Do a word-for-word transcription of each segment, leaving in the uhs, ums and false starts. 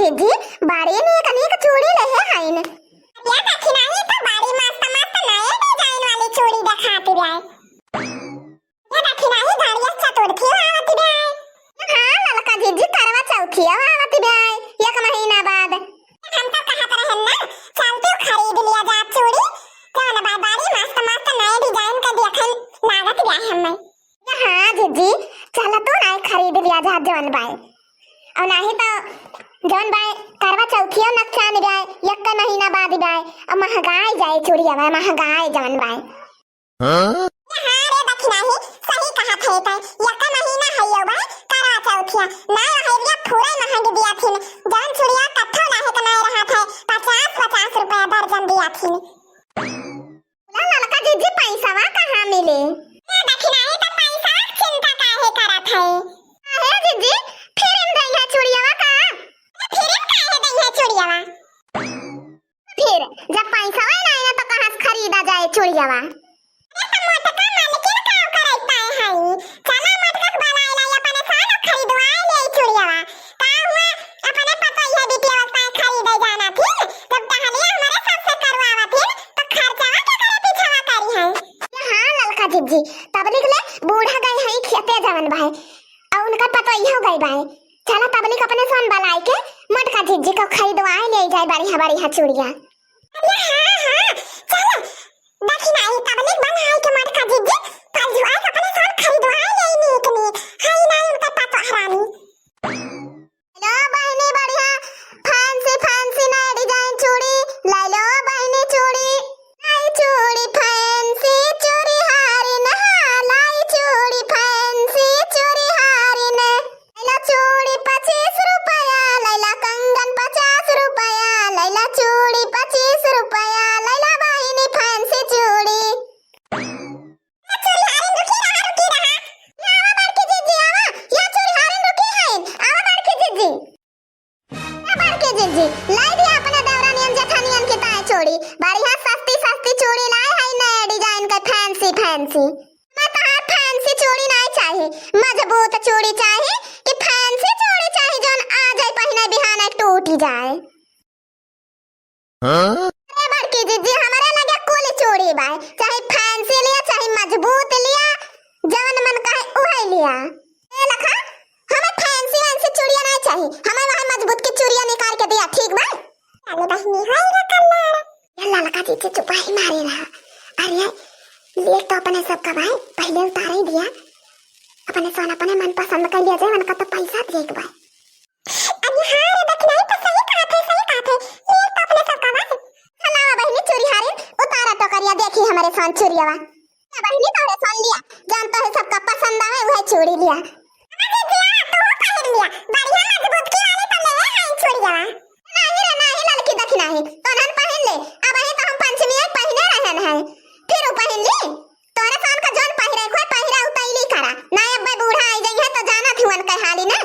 जिज्जी, बड़ी नीक नीक चूड़ी लेहे हईन। या दखिनाही तो बड़ी मस्त मस्त नए design वाली चूड़ी देखाती बाय। या दखिनाही गणेश चतुर्थी आवत बाय। हाँ ललका जिज्जी, करवा चौथिया आवत बाय एक महीना बाद। हम तो कहत रहन ना, चलती खरीद लिया जा चूड़ी, जौन बाय बड़ी मस्त मस्त नए design के देखन लागत बाय हमें। हाँ जिज्जी, चल तो नाई खरीद लिया जा जौन बाय। और नाही तो जौन बाय करवा चौथिया नकचान बाय, एक महीना बाद बाय। अब महंगाई जाए चूड़िया बाय, महंगाई जौन बाय। हाँ? हाँ रे दखिनाही, सही कहत है तै। एक महीना है यो बाय करवा चौथिया। ना है भैया, पूरा महंग दिया थिन। जौन चूड़िया कत्थो लाहे के नाय रहत है, पचास पचास रुपया दर्जन दिया थिन। ला ललका जिज्जी, पैसवा कहाँ मिले? ए दखिनाही, त पैसवा के चिंता काहे करत है? अहे जिज्जी, फिर इन दइहा चूड़ियावा का? ए, फिर इन काहे दइहा चूड़ियावा? फिर जब पैसवा ना आए ना तो कहाँ से खरीदा जाए चूड़ियावा? अरे त मोटका मालकिन का करे पाए हई? चला मोटका के बुलाए लाई, अपने साथ खरीदवाए ले चूड़ियावा। का हुआ, अपने पतोहिया बिटिया वस्ता खरीदे जाना थिन, जब टहलिया हमरे सबसे करवावा थिन, तो खर्चवा के करे पिछवा करी है। हाँ ललका जिज्जी, तबलिक ले बूढ़ा गए हैं खेते जवन बाय, और उनका पतोहिया गए बाय। चला तबलिक अपने सोन बलाई के मोटका जिज्जी को खरीदवाए ले जाए बढ़िया बढ़िया चूड़िया। अरे हाँ, हाँ, चला, दखिनाही तबलिक बनाए के मोटका जिज्जी, फलझुआ के अपने सोन खरीदवाए ले नीक नीक, हई ना उनका पतोह रानी। लो बहिनी बढ़िया fancy fancy नया design चूड़ी, लाई लो बहिनी चूड़ी। लाई चूड़ी fancy चूड़ी हारिन, हाँ, लाई चूड़ी fancy चूड़ी हारिन। लैला चूड़ी पच्चीस रुपया, लैला कंगन पचास रुपया, लैला चूड़ी पच्चीस रुपया, लैला बहिनी fancy चूड़ी। ए चूड़ी हारिन रुकी रहा, रुकी रहा। या आवा बड़की जिज्जी, आवा। या चूड़ी हारिन रुकी है, आवा बड़की जिज्जी। ए बड़की जिज्जी, लाई दिया अपने देवरानियन जेठानियन की ताए चूड़ी। बढ़िया सस्ती सस्ती चूड़ी लाए है, नए design के fancy fancy। मैं तहार fancy चूड़ी नाई चाही, मजबूत चूड़ी चाही कि fancy चूड़ी चाही, जौन आ जाए पहिने बिहान टूट जाए। हाँ? अरे बड़की जिज्जी, हमरे लगे कुल चूड़ी बाय, चाहे fancy लिया, चाहे मजबूत लिया, जवन मन कहे उहे लिया। ए लखा, हमें fancy वैंसी चूड़िया नाई चाही, हमें वह मजबूत की चूड़िया निकाल के दिया, ठीक बा? अरे बहिनी, हाय रे कल्लार। ये ललका जिज्जी चुपाई मारे रहा। अरे, ले तो अपने सब का बाय, पहिले उतारे दिया। अपने सोन अपने मन पसंद कर लिया जाए, उनका तो पैसा दिए के बाय। अरे हाँ रे दखिनाही, तो सही कहत है, सही कहत है। ले तो अपने सब का बाय। चलावा बहिनी चूड़ी हारिन, उतारा टोकरिया, देखी हमरे सोन चूड़ियावा। ए बहिनी, तोहरे सोन लिया, जौन तोहरे सबका पसंद आवे, उहे चूड़ी लिया। अरे जिया, तू पहिर लिया, बढ़िया मजबूत की वाली तो लेवे हई चूड़ियावा। नाही रे, नाही ललकी दखिनाही, तोहन पहिन ले, अबही तो हम पंचमी आई पहिने रहन है, फिर उ पहिन ली। तोहरे सोन का जौन पहिरे, खोए पहिरा उतैली करा, ना अब बूढ़ा आई जाई है तो जाना थी उनके हाली ना।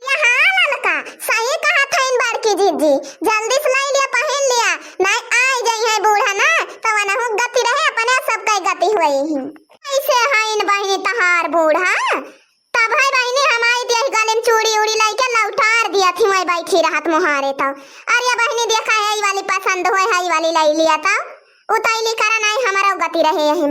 या हाँ ललका, सही कहत हईन बड़की जिज्जी, जल्दी से लाई लिया, पहिन लिया, नाई आई जाई है बूढ़ा ना, तो वनहु गति रहे, अपने सब कई गति हुई ही। कैसे हईन बहिनी तहार बूढ़ा? तब है बहिनी, हम आई दिया गले में चूड़ी उड़ी लाई के लौटार दिया थी, वही बैठी रहत मुहारे तो। अरे बहिनी, देखा है, ई वाली पसंद हुए है, ई वाली लाई लिया तो उतैली करा, नाई हमारा गति रहे यही।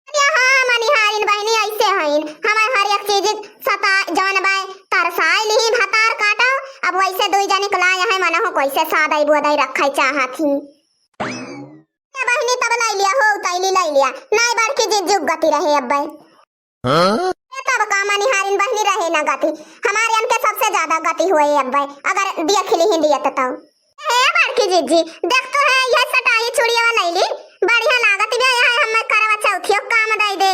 अरे हाँ, मनिहारिन बहिनी ऐसे हईन, हमें हर एक चीज सता जौन बाय तरसाए लिही भतार काटो। अब वैसे दुई जने के लाए हैं, मनहु कैसे सादई बोदई रखे चाहत ही। ए बहिनी तब लाई लिया हो, उतैली लाई लिया, नाई बड़की जिज्जी गति रहे अब बाय। हाँ? ए तब का मनिहारिन बहिनी रहे ना गति, हमारे अन के सबसे ज्यादा गति हुए अब बाय, अगर देख लिही दिया तो। हे बड़की जिज्जी, देख तो है, यह सटाई चूड़िया लाई ली, बढ़िया लागत बे, यह हमें करवा चौथियो काम दे दे।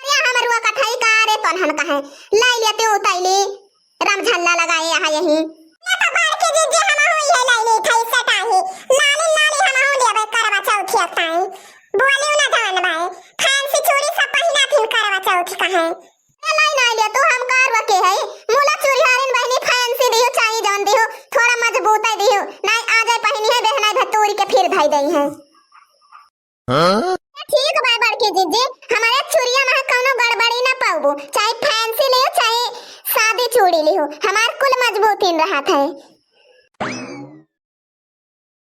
अरे हमरुआ कथई का रे तोनहन कहे, लाई लेते उतैली, राम झल्ला लगाए यहाँ यही। ये तो बड़की जिज्जी हम हो ये लाई ली थई सटाई, लाली लाली हम हो लेबे करवा चौथिया ताई। बोलियो ना जान बाय, फैंसी चूड़ी सब पहिना थिन करवा चौथ कहे। ए, नाई, नाई लिया, तू हम कार वके है। मुला चूड़ी हारिन बहिनी फैंसी दियो, चाही जौन दियो, थोड़ा मजबूत है दियो। नाई आ जाए पहिनी है, बहनाई भतूरी के फिर धई दई है। हाँ? ठीक बा बड़की जिज्जी, हमारे चूड़िया में कौनो गड़बड़ी ना पाउबो, चाहे फैंसी लियो, चाहे सादी चूड़ी लियो, हमार कुल मजबूतीन रहत है।